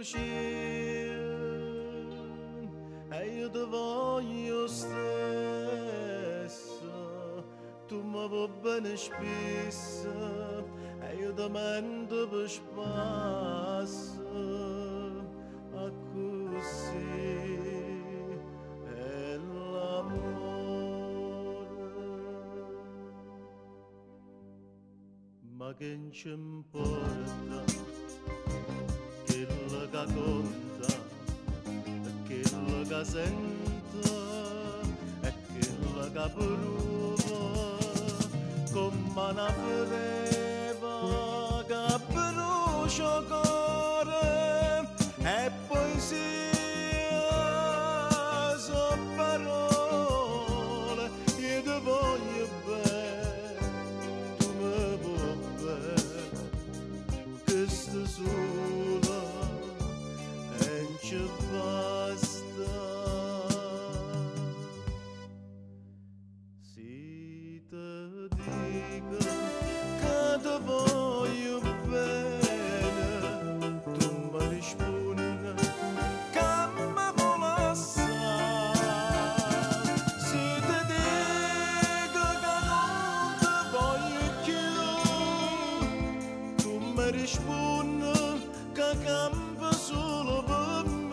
Bugie e io te voglio stesso, tu mi vuoi bene spesso e io ti mento per spasso, a così è l'amore. Ma che ci importa quello che conta, quello che sento e quello che provo, come una freva che brucia il cuore e poesia sono parole, io ti voglio bene, tu mi vuoi bene, questo solo e non ci basta. Se te dico che ti voglio bene, tu mi rispondi che mi vuoi lasciare. Se te dico che non ti voglio più, tu mi rispondi che campo solo per me.